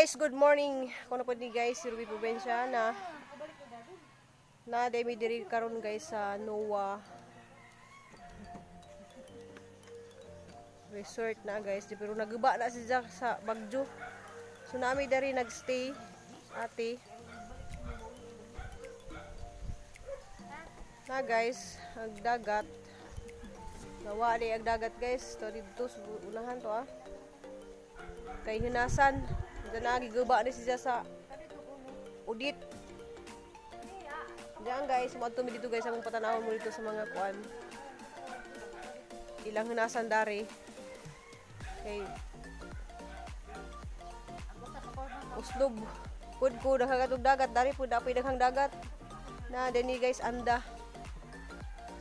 Guys, good morning. Kuno po ni guys, si Ruby Provincia na na demi diri karon guys sa NOAH Resort na guys. Di, pero naguba na si Jack sa Bagyo. So nami diri nagstay ate. Na guys, ang dagat. Nawa di ang dagat guys. To dito sa unahan to ah. Kay hinasan. Diyan na giguba ni siya sa udit. Diyan guys, muadto mi dito guys among patanawon mo dito sa mga kuan. Ilang hinasan dari. Kay uslob. Pud ko daghang dagat dari pud apoy daghang dagat. Na dinhi guys anda.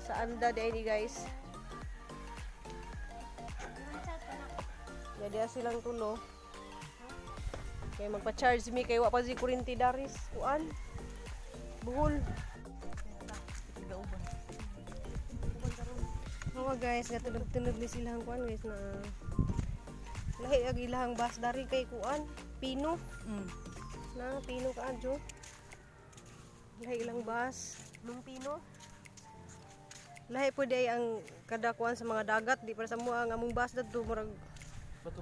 Sa anda dinhi guys. Jadi silang tulo. Kay magpa-charge mi kay wa pa si kuryente daris kuan. Buhol. Oo guys, gatulog-tulog ni silang kuan guys na lahi ag ilahang bus dari kay kuan, pino. Na pino ka adyo. Lahi ilang bus, nung pino. Lahi po day ang kada kuan sa mga dagat di para sa mo ang among bus dadto murag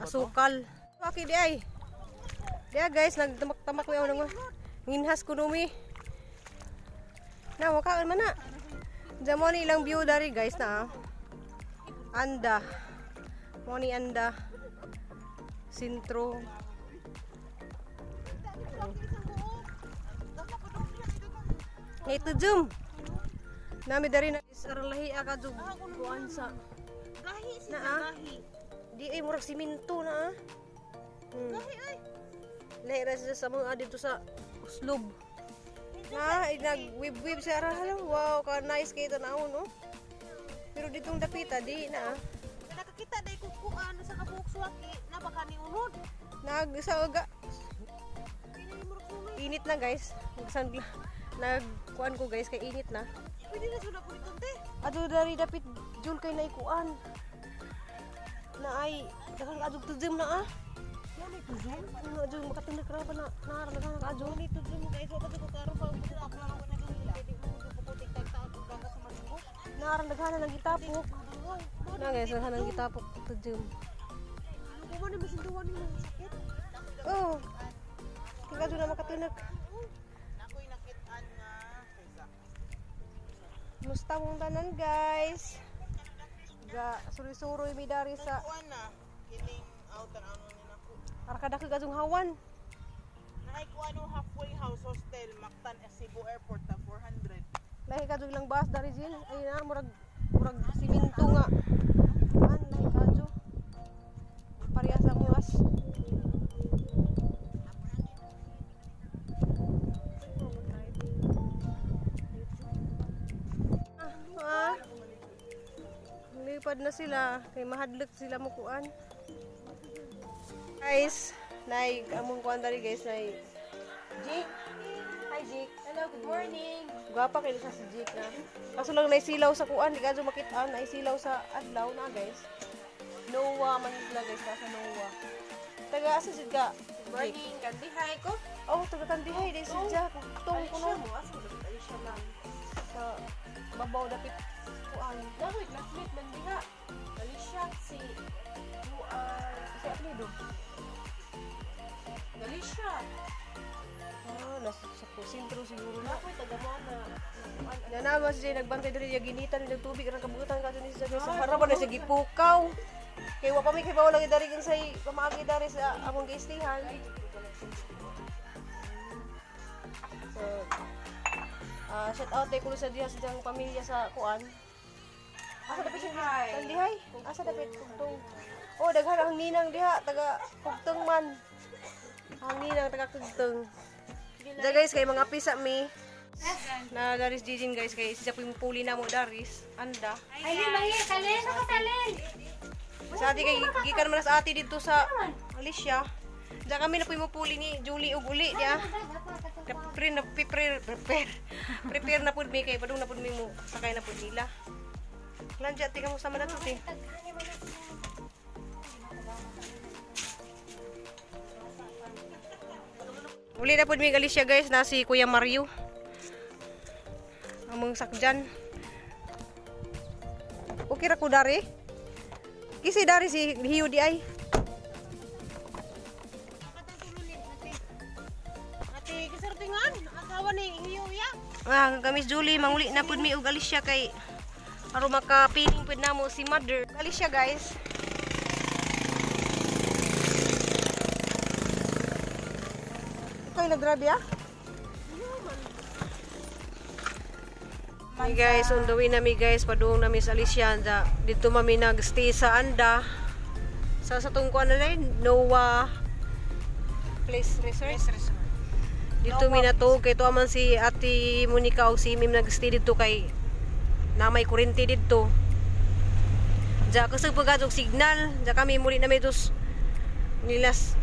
asukal. Okay di ay. Di ay guys, nagtamak-tamak mi nang nginhas ko numi. Na wakaon man na. Diyan mo ni ilang view dari guys na. Anda. Mo ni anda. Sintro. Ito zoom. Nami dari na aralahi ka jug kuan sa Gahi Na, siya, ah? Gahi. Di ay murag simento na ah. Gahi ay. Lahi ra siya sa mga dito sa uslob. Na, ay, nag-wib-wib siya ra. Hello, wow, ka nice kay tanawon no. Pero ditong dapita di na ah. Nakakita day ko kuan sa kabuok suwaki na baka ni unod. Nag sa uga Kini murag sulod. Init na guys. Nagsan nagkuan ko guys kay init na. Pwede na sula ko dito te. Ato dari dapit jul kay naikuan. Na ay daghan ka adto zoom na ah. Yan ay tuzong. Ano adto makatindak ra pa na na daghan ka adto. Ni tuzong guys, wa pa ko karon pa ko ako na nagahila. Pwede mo ko ko tigtag taon og dagat sa Malugo. Naran daghan na gitapok. Na guys, daghan ang gitapok to zoom. Ano ko man masinduan nimo sakit? Oh. Kaya na makatinak. Nakoy nakitaan nga kaysa. Musta mong tanan guys? Ga suri-suroy mi dari sa Kuan na kining out ang ano ni nako. Arkadakig adtong hawan. Naay kuan o halfway house hostel Mactan Cebu Airport ta 400. Lahi kadto ilang bus dari Jin. Ay na murag murag siminto nga. An lahi kadto. Pareha sa muas. Ah, ah. Lipad na sila kay mahadlok sila mo kuan. Guys, nay among kuan dari guys nay. Jake. Hi Jake. Hello, good morning. Gwapa kay sa si Jake na. Kaso lang naisilaw sa kuan, di kadyo makitaan, naisilaw sa adlaw na guys. Noah man sila guys, nasa Noah. Taga asa jud ka? Good morning, kandihay ko. Oh, taga Kandihay di si Jack. Tong kuno mo, asa mo Alicia lang. sa babaw dapit kuan. Nakoy classmate man diha. Alicia si you are Kasi apelyido. Alicia. Ah, nasa sa sentro siguro na. Nakoy taga mo na. Na naman si Jay nagbantay diri ya ginitan ni tubig ran kabutan ka ni siya sa harapan na siya gipukaw. Kay wa pa mi kay lagi dari kang say pamaagi dari sa among giistihan. So, shout out kay kulo sa diha sa diyang pamilya sa kuan. Asa dapit siya? Kandihay. Asa dapit kugtong. Oh, daghan ang ninang diha taga kugtong man. Ang ninang taga kugtong. Diya guys kay mga pisa mi. Na daris Jijin guys kay siya po yung puli na mo daris. Anda. Ay, mahi, salin ako, salin. Sa ati kay gikan man na sa ati dito sa Alicia. Diya kami na po yung puli ni Julie ug uli niya. Prepare na prepare prepare. Prepare na pud mi kay padung na pud mi mo sakay na pud nila. Lan ti kamusta man na to ti? Uli na pud mi Alicia, guys, na si Kuya Mario. Among sakjan. Okay ra ko dari. Kisi dari si Hiyo di ay. Ate, kasartingan. Asawa ni Hiyo ya. Ah, kami Julie, manguli na pud mi og Alicia kay aron makapiling pud namo si mother. Alicia, guys. Ikaw yung nag-drive ya? Hey guys, on the way nami, guys, padung nami sa Alicia. Anda, dito mami nag-stay sa Anda. Sa tungkuan na rin, Noah Place Resort. Dito mi natuog kay tuwa man si Ate Monica og si Mim nag-stay dito kay na may kuryente dito. Diya kasi pagkat og signal, diya kami muli na may dos nilas